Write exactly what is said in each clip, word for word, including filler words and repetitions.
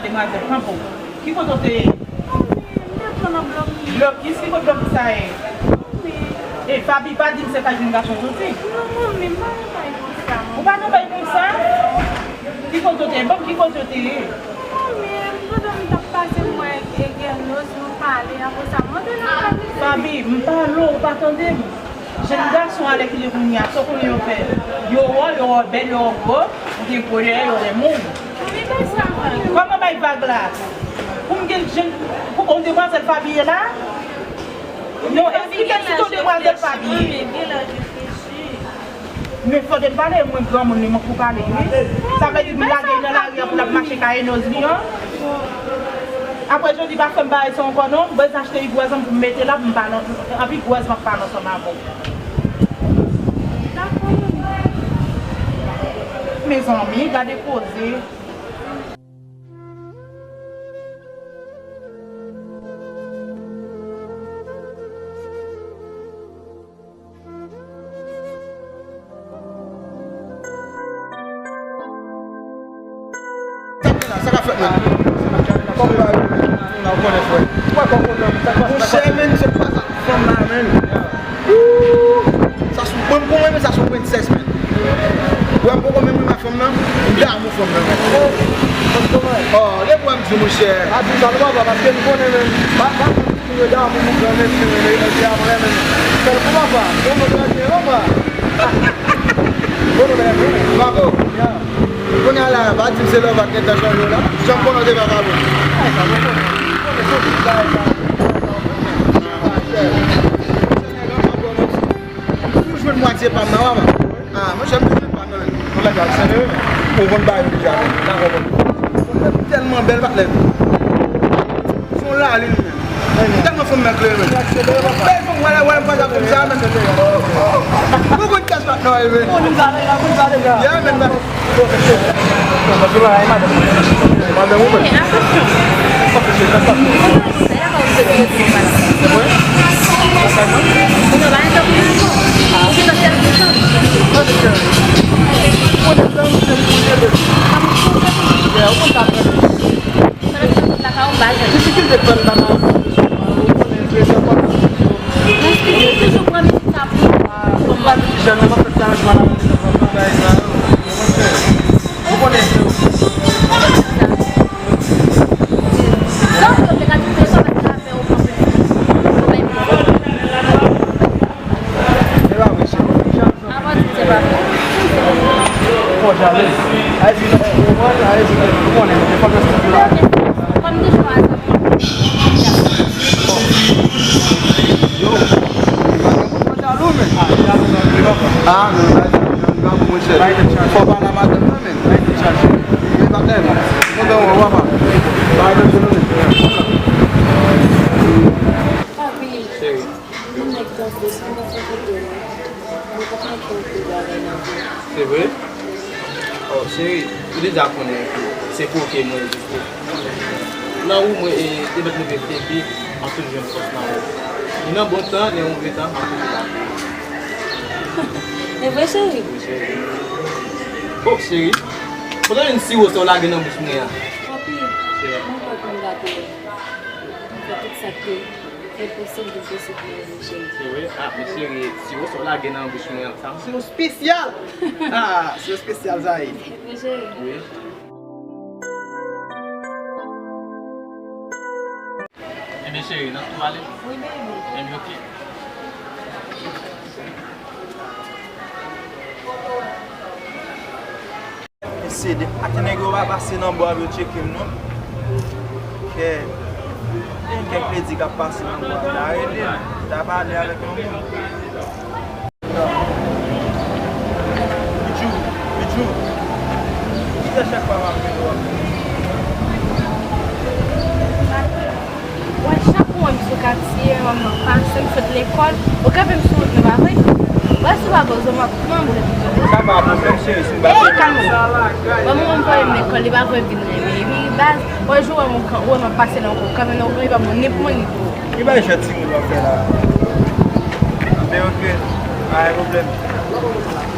Demwazèl, kanpe w. Ki kote w te ye? Blòkis, ki kote blòkis sa ye? E Fabi pa di m se kay jèn gason w soti. Non, manmi, m pa nan kay konsa, manmi. Ou pa nan kay konsa? Ki kote w te ye? Ban m ki kote w te ye? Manmi, pandan m t ap pase, m wè Gènòs, nou pale, apre sa, m antre nan kay. Fabi, m pale w, ou pa tande m. Jèn gason alèkile kounye a, sa w konnen yo fè? Yo wè w, yo wè w bèl, yo wè w gwo, ou gen gwo dèyè, yo renmen w. Kòman bay vag la? Pou m gen jèn, pou yon demwazèl Fabi ye la? Non, esplike m si se yon demwazèl Fabi ye. Men fò de pale, mwen granmoun li, mwen pou pale, wi. Sa vle di m lage l nan lari a pou l ap mache kay Enoz li an. Apre jodi pa fè m bagay sa ankò non, m bezwen achte rigwazan pou m mete la, pou m pale anpi rigwaz m ap pale ansanm avè w. Mezanmi, gade koze. Sa k ap fèt, menn? Kòman w ye, menn? Monchè, menn, se pa sa fanm la, menn. Ooh, sa sou, mwen, mwen, mwen, sa sou prensès, menn. Wè, m poko menm renmen fanm nan, m damou fanm nan, menn. Oh, depi wè m di, monchè. A di sa, non, papa, paske m konnen, menn. Pa, pa, Pou yo damou pou gran mesye, men yo te ap renmen. Sèl pou papa. Bon, bon, gran mesye, papa. Bon, bon, gran mesye. Marco, kounye a la, pa di m se love ak gentan chanje w la. Jan m konnen w te vakabon. Ay, sa, bon, bon. Bon, men, se tout bagay sa. Ou jwenn mwatye pa m nan, papa. Ah, monchè, m te jwenn pa m nan, men. Yon nèg ap sènen, wi, men. Ou konn bagay yo deja, men. Dakò, bon. Fanm nan tèlman bèl, patnè. Se yon lalin, men. Tèlman fanm nan klere, men. Bèl fanm, wè, wè, m pa konn sa, men. Ou konn kès patnè, men. Ou konn sa deja, konn sa deja. Yeah, men, men. Madanm ou menm? Difikilte fè l la nan. Toujou pran mizik sa pou. Ou pa vin jèn, ou pa fè ti aranjman la, ou konnen se ou. E pa vre, cheri. Avan di se pa vre. Fò jalou. Ayiti, ou konprann? Ayiti, ou konnen, men fòk yo soti la. Kòm toujou a sa. Yo. Fò jalou, men. Ah, non, non, non, monchè. Fò pale a madanm nan, men. Men patnè, kontan wè w, papa. Bagay nan jounen. Papi. Cheri. Yon nèg tankou sa, m pa fè kote w. Mwen pa konn fè anpil bagay nan vi. Se vre? Oh, cheri, ou deja konnen ke se koke mwen egziste. Nan ou mwen, e, te mèt leve, te di, m ap toujou jwenn fòs nan ou. Ni nan bon tan, ni nan move tan, m ap toujou la. E vre, cheri? Wi, cheri. Oh, cheri. Kote w jwenn siwo sa w lage nan bouch mwen an? Papi, cheri, mwen kwè pou m gate w. M fè tout sa k te enposib pou posib pou mwen, cheri. Se vre? Ah, men cheri, siwo sa w lage nan bouch mwen an, sa yon siwo espesyal! Ah, siwo espesyal sa ye. Men cheri. Wi. Ebyen, cheri, n ap tou ale? Wi, baby. Ebyen, oke. Mesye, de maten nèg yo pa pase nan bò a pou yo tcheke m non. Kè, gen kèk ledi k ap pase nan bò a la, rele m, ta pale avèk yon moun. Bijou, Bijou, kisa chak fwa m ap rele w ap Wè, chak ou wè m sou katye, wè m nan pase, m sot lekòl, ou kenbe m sou wout, nou pa vre? Wè, si w pa poze m ap pran m. Sa pa pwoblèm, cheri, si m pa Ey, kalme w. Wè, mwen, mwen voye m lekòl, li pa voye m vin renmen. Epi, baz, wè, jou wè m, wè m ap pase la ankò, kanmenm, ou pa bon, ni pou mwen, ni pou ou. Ki bay jwèt timoun w ap fè la? Anben, oke, pa gen pwoblèm. Mwen,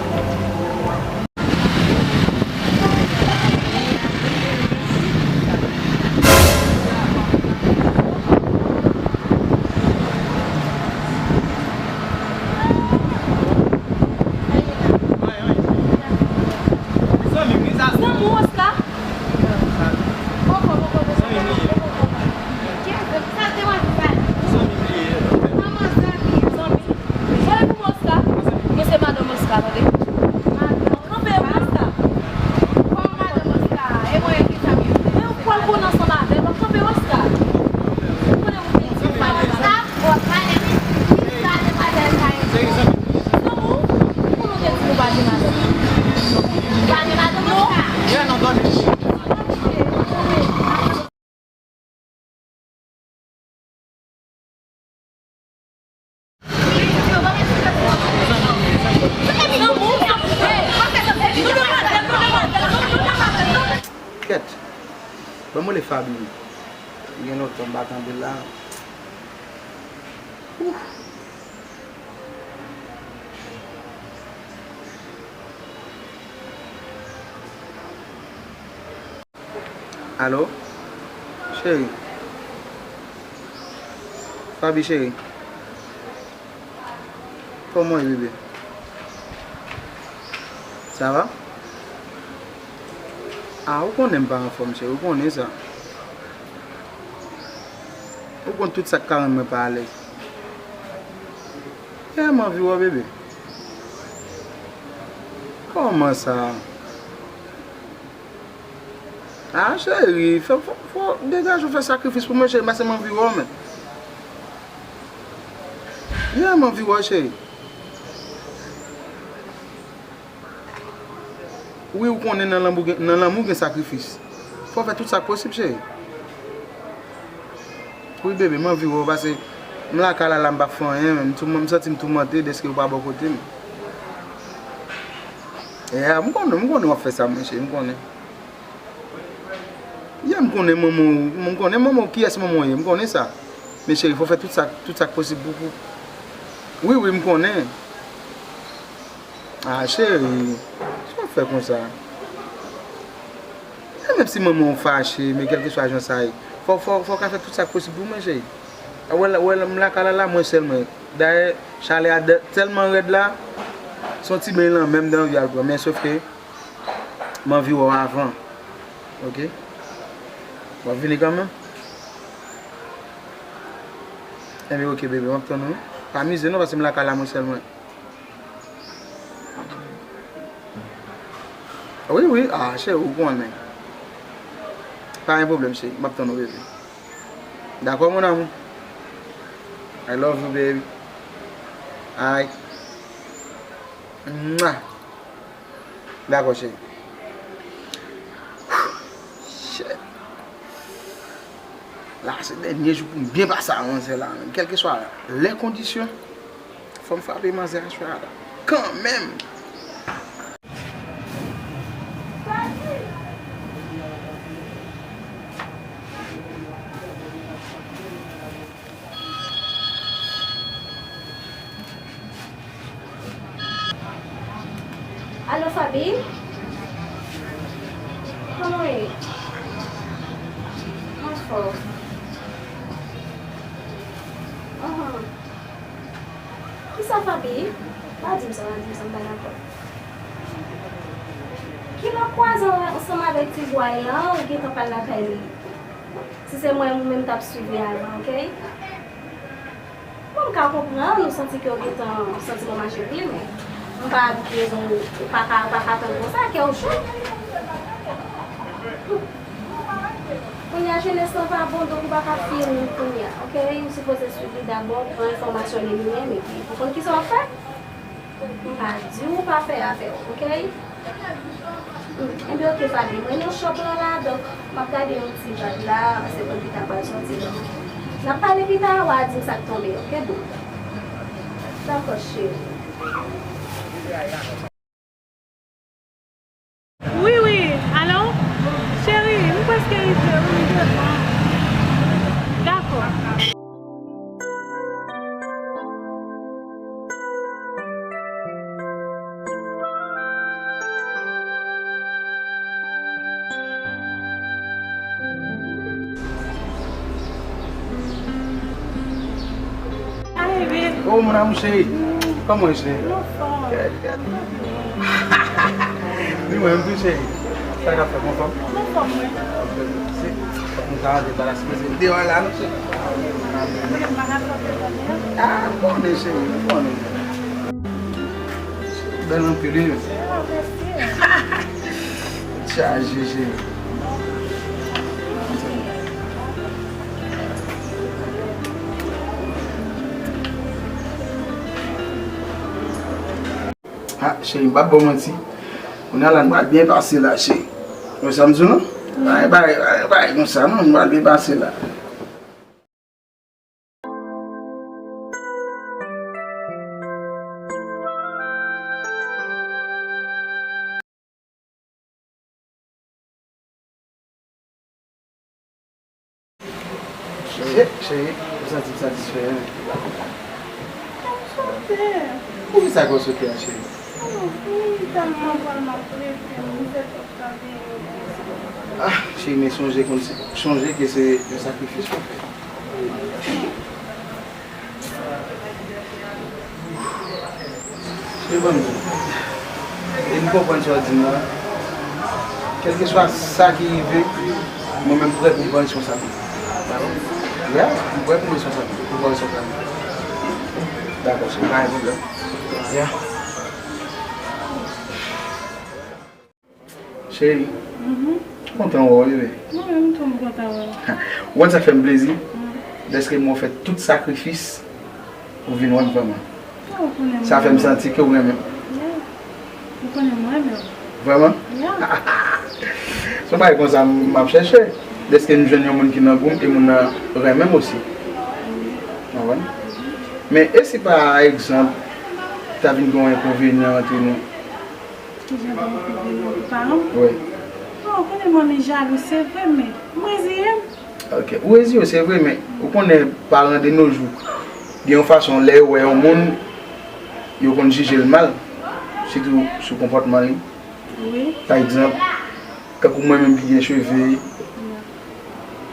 Ban m rele Faby wi. Gen lontan m pa tande l la. Ouf. Alo? Cheri. Faby cheri. Kòman w ye, bebe? Sa va? Ah, ou konnen m pa anfòm, cheri, ou konnen sa. Ou konn tout sa k ka rann mwen pa alèz. Yè m anvi wè w, bebe. Kòman sa? Ah, cheri, fò, fò, fò degaje w fè sakrifis pou mwen, cheri, paske m anvi wè w, men. Yeah, m anvi wè w, cheri. Wi, ou konnen nan lanmou gen, nan lanmou gen sakrifis. Fò w fè tout sa k posib, cheri. Wi, bebe, m anvi wè w, paske m lakay la, la, m p ap fè anyen, men m tou, m santi m toumante dèske ou pa bò kote m. Yeah, m konnen, m konnen w ap fè sa, mwen, cheri, m konnen. Yeah, m konnen manman w, m konnen manman w, kiyès manman w ye, m konnen sa. Men cheri, fò w fè tout sa, tout sa k posib pou, pou. Wi, wi, m konnen. Ah, cheri, sa w ap fè konsa? E menm si manman w fache, men kèlkeswa jan sa ye, fò, fò, fò w ka fè tout sa k posib pou mwen, cheri. Wè, wè, m lakay la, la, mwen sèl mwen. Dayè, chalè a tèlman rèd la, se yon ti beny lanmè m te anvi al pran, men sòf ke m anvi wè w avan. Oke? W ap vini kanmenm? Enben, oke, bebe, m ap tann ou. Pa mize non, paske m lakay la mwen sèl mwen. Wi, wi, ah, cheri, ou konnen. Pa gen pwoblèm, cheri, m ap tann ou, bebe. Dakò, mon amour? I love you, baby. Alright. Mwah. Dakò, cheri. Shit. La, se dènye jou pou m byen pase a manzè la, menm. Kèlkeswa lè kondisyon, fò m frape manzè aswè a la. Kanmenm! Alo, Faby? Kòman w ye? Anfòm. Ahan. Kisa, Faby? Pa di m sa, pa di m sa, m pa dakò. Kilè w kwaze ansanm avèk ti bway lan, ou gentan pral lakay li? Si se mwen, ou menm t ap swiv li avan, oke? Bon, m ka konprann, ou santi ke w gentan santi w mache pli, men m pa abitye wè w pa ka, pa ka tann konsa, kè w cho. Kounye a, jenès lan pa bon, donk ou pa ka fiye moun kounye a, oke? Ou sipoze swiv li dabò, pran enfòmasyon li li menm, epi pou konn kisa w ap fè. M pa di w pa fè afè w, oke? Hmm, enben, oke, Faby, mwen nan shop lan la, donk, m ap gade yon ti vag la, paske mwen pita pral sòti, donk. N ap pale pita, w a di m sa k tonbe, oke, boo? Dakò, cheri. Wi, wi, alo? Cheri, m prèske rive, wi, m devan. Dakò. Hi, babe. Oh, mon amour chéri. Kòman w ye, cheri? Anfòm. Gad, gad. Wi, mwen menm tou, cheri. Sa k ap fèt, anfòm? Anfòm, wi. Se, fòk nou ta antre pa la, se deyò la, non, cheri? Ah, m konnen, cheri, m konnen. Bèl anpil, wi. Ah, mèsi. Chaje, cheri. Ah, cheri, m p ap ba w manti. Kounye a la, nou pral byen pase la, cheri. Ou wè sa m di w, non? Pa gen bagay, pa gen bagay konsa, non, nou pral byen pase la. Eh, cheri, ou santi m satisfè, hein? Kòm sote. Poukisa kòm sote a, cheri? Oh, m tèlman pral m ap rete, m fè tout travay yo konsa. Ah, cheri, men sonje konn se, sonje ke se yon sakrifis w ap fè. Cheri, ban m di w. E m konprann sa w di m nan. Kèlkeswa sa ki rive, mwen menm prè pou m pran responsablite. Dakò? Yeah, m prè pou m responsablite, pou pran responsablite. Dakò, cheri, pa gen pwoblèm. Yeah. Cheri, mhm, kontan wè w, bebe. Mwen menm tou, m kontan wè w. Ou konn sa k fè m plezi? Mm. Dèske mwen fè tout sakrifis pou vin wè m vrèman. Oh, ou konnen m renmen w. Sa fè m santi ke w renmen m. Yeah. Ou konnen m renmen w. Vrèman? Yeah. Se yon bagay konsa m, m ap chèche. Dèske m jwenn yon moun ki nan gou m e moun nan renmen m osi. Wi. Ou konprann? Men e si pa egzanp, ta vin gen yon enkonvenyan ant nou? Kijan pou m kouvri non pou paran m? Wi. Bon, ou konnen manmi jalou, se vre, men m reziye m. Ok, ou reziye w, se vre, men ou konnen paran de nos jours, gen yon fason, lè yo wè yon moun, yo konn jije l mal, sitou sou konpòtman li. Wi. Pa egzanp, tankou mwen menm ki gen cheve,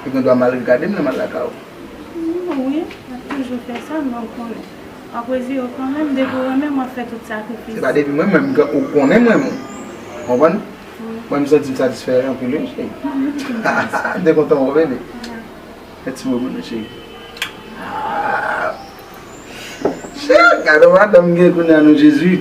yo gen dwa mal gade m nan m al lakay ou. Mm, wi, m ap toujou fè sa, men w konnen. W ap reziye w kanmenm, depi w renmen m, w ap fè tout sakrifis. Se pa depi mwen, mwen menm, ou konnen mwen menm. Konprann? Wi. Mwen, m santi m satisfè anpil, wi, cheri. M te kontan wè w, bebe. Fè ti moman, non, cheri. Ah. Cheri, gade yon madanm m gen kounye a, non, Jezi.